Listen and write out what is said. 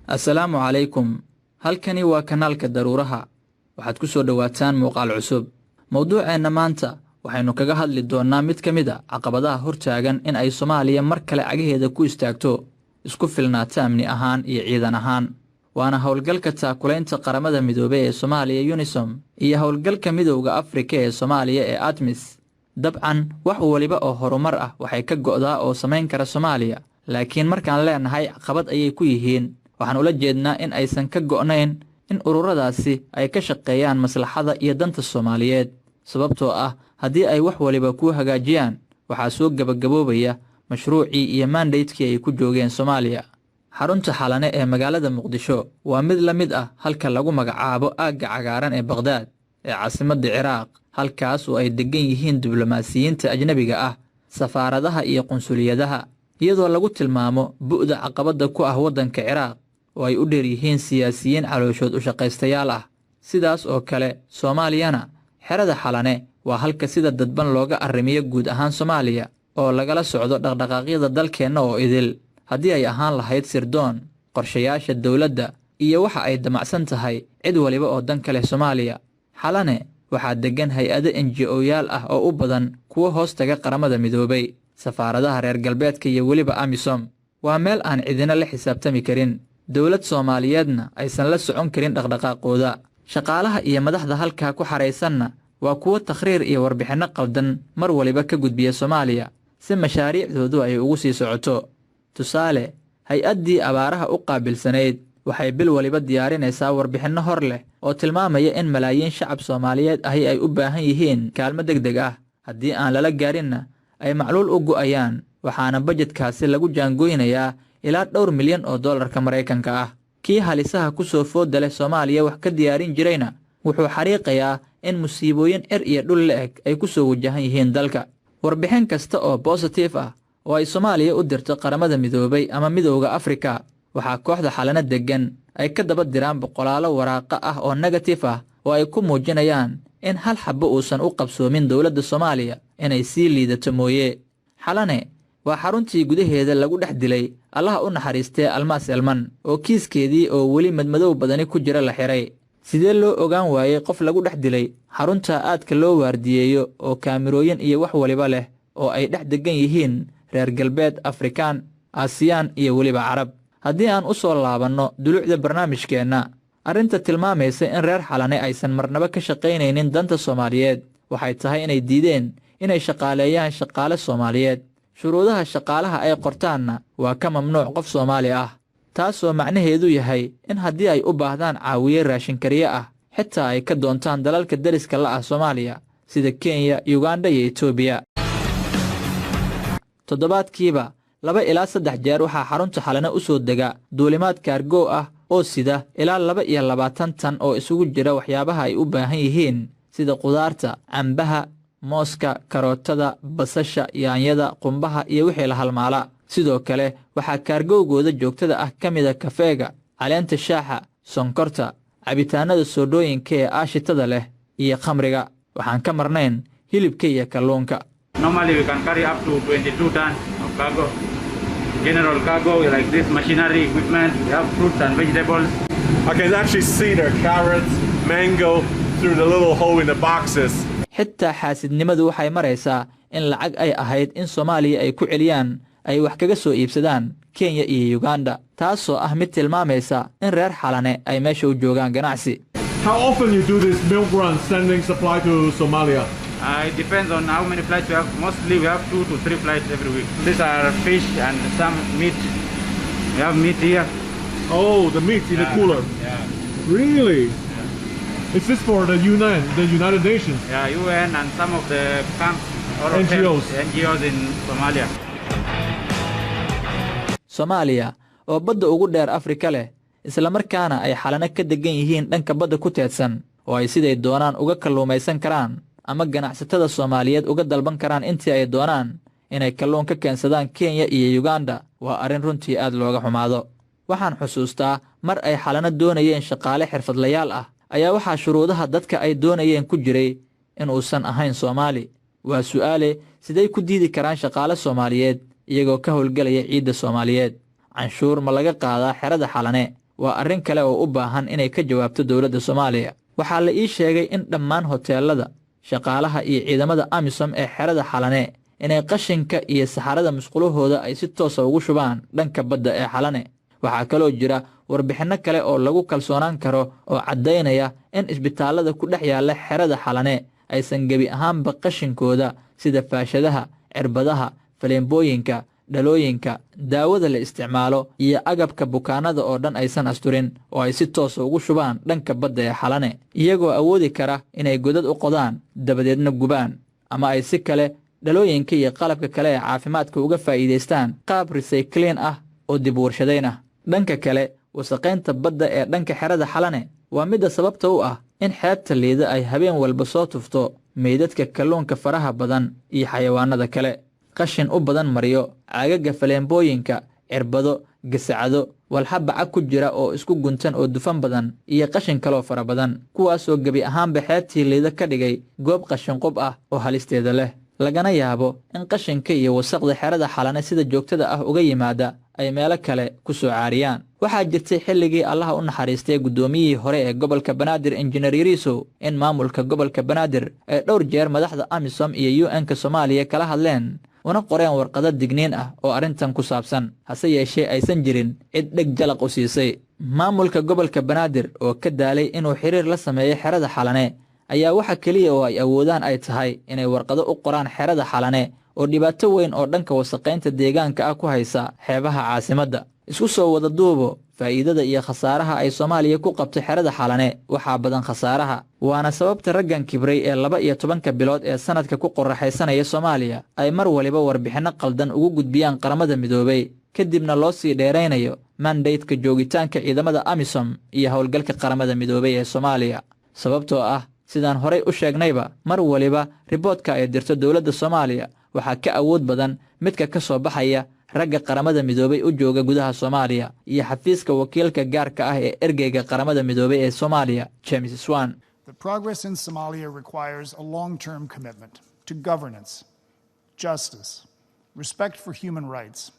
Assalaamu calaykum. Halkani waa kanaalka Daruuraha. Waxaad ku soo dhowaataan muuqaal cusub. Mowduuceenna maanta waxaynu kaga hadli doonnaa mid ka mid a caqabadaha hortaagan in ay Soomaaliya mar kale cagaheeda ku istaagto, isku filnaato amni ahaan iyo ciidan ahaan. Waana howlgalka taakulaynta Qaramada Midoobey ee Soomaaliya, UNISOM, iyo howlgalka Midowda Afrika ee Soomaaliya ee ATMIS. Dabcan wax waliba oo horumar ah waxay ka go'daa oo samayn kara Soomaaliya, laakiin markaan leenahay caqabad ayay ku yihiin, waxaan ula jeednaa in aysan ka go'nayn in ururadaasi ay ka shaqeeyaan maslaxada iyo danta Soomaaliyeed, sababtoo ah haddii ay wax waliba kuu hagaajiyaan, waxaa soo gebagaboobaya mashruucii iyo mandatekii ay ku joogeen Soomaaliya. Xarunta Xalane ee magaalada Muqdisho waa mid la mid ah halka lagu magacaabo Aagga Cagaaran ee Baqhdaad ee caasimadda Ciraaq, halkaas oo ay deggan yihiin diblomaasiyiinta ajnebiga ah, safaaradaha iyo qunsuliyadaha, iyadoo lagu tilmaamo bu'da caqabadda ku ah waddanka Ciraaq oo ay u dheer yihiin siyaasiyiin calooshood u shaqaystayaal ah. Sidaas oo kale Soomaaliyana, xerada Xalane waa halka sida dadban looga arrimiyo guud ahaan Soomaaliya oo lagala socdo dhaqdhaqaaqyada dalkeenna oo idil, haddii ay ahaan lahayd sirdoon, qorshayaasha dowladda iyo waxa ay damacsan tahay cid waliba oo dan ka leh Soomaaliya. Xalane waxaa deggan hay-ado NGO-yaal ah oo u badan kuwo hoos taga Qaramada Midoobay, safaaradaha reer galbeedka iyo weliba AMISOM. Waa meel aan cidina la xisaabtami karin, dowlad Soomaaliyeedna aysan la socon karin dhaqdhaqaaqooda. Shaqaalaha iyo madaxda halkaa ku xaraysanna waa kuwo takhriir iyo warbixinno qaldan mar waliba ka gudbiya Soomaaliya si mashaariicdoodu ay ugu sii socoto. Tusaale, hay-addii abaaraha u qaabilsanayd waxay bil waliba diyaarinaysaa warbixinno hor leh oo tilmaamaya in malaayiin shacab Soomaaliyeed ahi ay u baahan yihiin kaalmo deg deg ah, haddii aan lala gaarinna ay macluul u go'ayaan, waxaana bajedkaasi lagu jaangoynayaa ilaa dhowr milyan oo dollarka Maraykanka ah. Kii halisaha ku soo fooda leh Soomaaliya wax ka diyaarin jirayna wuxuu xariiqayaa in musiibooyin cir iyo dhul la-eg ay ku soo wajahan yihiin dalka. Warbixin kasta oo bositif ah oo ay Soomaaliya u dirto Qaramada Midoobay ama Midowda Afrika, waxaa kooxda Xalano deggan ay ka daba diraan boqolaalo waraaqo ah oo negatif ah oo ay ku muujinayaan in hal xabbo uusan u qabsoomin dowladda Soomaaliya, inay sii liidato mooye. Xalane waa xaruntii gudaheeda lagu dhex dilay, Allaha u naxariistee, Almaas Elman, oo kiiskeedii oo weli madmadow badani ku jira la xiray. Sidee loo ogaan waayey qof lagu dhex dilay xarunta aadka loo waardiyeeyo oo kaamirooyin iyo wax waliba leh oo ay dhex deggan yihiin reer galbeed, Afrikaan, Aasiyaan iyo weliba Carab? Haddii aan u soo laabanno dulucda barnaamijkeenna, arrinta tilmaamaysa in reer Xalane aysan marnaba ka shaqaynaynin danta Soomaaliyeed waxay tahay inay diideen inay shaqaaleeyaan shaqaale Soomaaliyeed. Shuruudaha shaqaalaha ay qortaanna waa ka mamnuuc qof Soomaali ah, taasoo macnaheedu yahay in haddii ay u baahdaan caawiye raashinkariye ah, xitaa ay ka doontaan dalalka deriska la ah Soomaaliya sida Kenya, Yugandha iyo Etoobiya. Toddobaadkiiba 2 ilaa 3 jeer waxaa xarunta Xalane u soo dega duulimaad kaargoo ah oo sida ilaa 22 tan oo isugu jira waxyaabaha ay u baahan yihiin sida qudaarta, cambaha, mooska, karootada, basasha, yaanyada, qumbaha iyo wixii la halmaala. Sidoo kale waxaa kaargowgooda joogtada ah ka mida kafeega, caleenta shaaxa, sonkorta, cabitaanada soodhooyinka ee aashitada leh iyo khamriga. Waxaan ka marnayn hilibka iyo kalluunka. Normally we can carry up to 22 tons of cargo. General cargo like this, machinery, equipment, we have fruits and vegetables. I can actually see their carrots, mango through the little hole in the boxes. Xitaa xaasidnimadu waxay maraysaa in lacag ay ahayd in Soomaaliya ay ku celiyaan ay wax kaga soo iibsadaan Kenya iyo Yuganda, taasoo ah mid tilmaamaysa in reer Xalane ay meesha u joogaan ganacsi. How often you do this milk run, sending supply to Somalia? It depends on how many flights we have. Mostly we have 2 to 3 flights every week. These are fish and some meat. We have meat here. Oh, the meat in the cooler. Yeah. Really? Is this for the UN, the United Nations? Yeah, UN and some of the camps or NGOs. NGOs in Somalia. Soomaaliya oo badda ugu dheer Afrika leh, islamarkaana ay Xalano ka deggan yihiin dhanka badda ku teedsan oo ay siday doonaan uga kalluumaysan karaan ama ganacsatada Soomaaliyeed uga dalban karaan intii ay doonaan inay kalluun ka keensadaan Kenya iyo Yuganda, waa arrin runtii aad looga xumaado. Waxaan xusuustaa mar ay Xalano doonayeen shaqaale xirfadlayaal ah ayaa waxaa shuruudaha dadka ay doonayeen ku jiray in uusan ahayn Soomaali. Waa su'aale, siday ku diidi karaan shaqaale Soomaaliyeed iyagoo ka howlgelaya ciidda Soomaaliyeed? Canshuur ma laga qaadaa xerada Xalane? Waa arrin kale oo u baahan inay ka jawaabto dowladda Soomaaliya. Waxaa la ii sheegay in dhammaan hoteelada, shaqaalaha iyo ciidamada AMISOM ee xerada Xalane inay qashinka iyo saxarada musqulahooda ay si toosa ugu shubaan dhanka badda ee Xalane. Waxaa kaloo jira warbixinno kale oo lagu kalsoonaan karo oo caddaynaya in isbitaallada ku dhex yaalla xerada Xalane aysan gebi ahaanba qashinkooda, sida faashadaha, cirbadaha, faleembooyinka, dhalooyinka, daawada la isticmaalo iyo agabka bukaanada oo dhan aysan asturin oo ay si toosa ugu shubaan dhanka badda ee Xalane, iyagoo awoodi kara inay godad u qodaan dabadeedna gubaan, ama ay si kale dhalooyinka iyo qalabka kale ee caafimaadka uga faa'iidaystaan qaab recycling ah oo dib warshadayn ah. Dhanka kale, wasaqaynta badda ee dhanka xerada Xalane waa midda sababta u ah in xeebta Liida ay habeen walba soo tufto meydadka kalluunka faraha badan iyo xayawaanada kale, qashin u badan maryo, caagaga faleembooyinka, cirbado, gasacado, walxa baca ku jira oo isku guntan oo dufan badan iyo qashin kaloo fara badan, kuwaasoo gebi ahaanba xeebtii Liida ka dhigay goob qashinqub ah oo halisteeda leh, lagana yaabo in qashinka iyo wasaqda xerada Xalane sida joogtada ah uga yimaada ay meelo kale ku soo caariyaan. Waxaa jirtay xilligii Allaha u naxariistay guddoomiyihii hore ee gobolka Banaadir, Injineer Yariisow, in maamulka gobolka Banaadir ay dhowr jeer madaxda AMISOM iyo UN-ka Soomaaliya kala hadleen una qoreen warqado digniin ah oo arrintan ku saabsan, hase yeeshee aysan jirin cid dheg jalaq u siisay. Maamulka gobolka Banaadir oo ka daalay inuu xiriir la sameeyo xerada Xalane ayaa waxa keliya oo ay awoodaan ay tahay inay warqado u qoraan xerada Xalane oo dhibaato weyn oo dhanka wasaqaynta deegaanka ah ku haysa xeebaha caasimadda. Isku soo wada duubo, faa'iidada iyo khasaaraha ay Soomaaliya ku qabto xerada Xalane waxaa badan khasaaraha, waana sababta raggan kibray ee 12-ka bilood ee sanadka ku qoraxaysanaya Soomaaliya ay mar waliba warbixinno qaldan ugu gudbiyaan Qaramada Midoobay, kadibna loo sii dheeraynayo mandate-ka joogitaanka ciidamada AMISOM iyo howlgalka Qaramada Midoobay ee Soomaaliya, sababtoo ah sidaan horay u sheegnayba, mar waliba report-ka ay dirto dowladda Soomaaliya waxaa ka awood badan midka ka soo baxaya ragga Qaramada Midoobay u jooga gudaha Soomaaliya iyo xafiiska wakiilka gaarka ah ee ergeyga Qaramada Midoobay ee Soomaaliya, James Swan. That progress in Somalia requires a long term commitment to governance, justice, respect for human rights,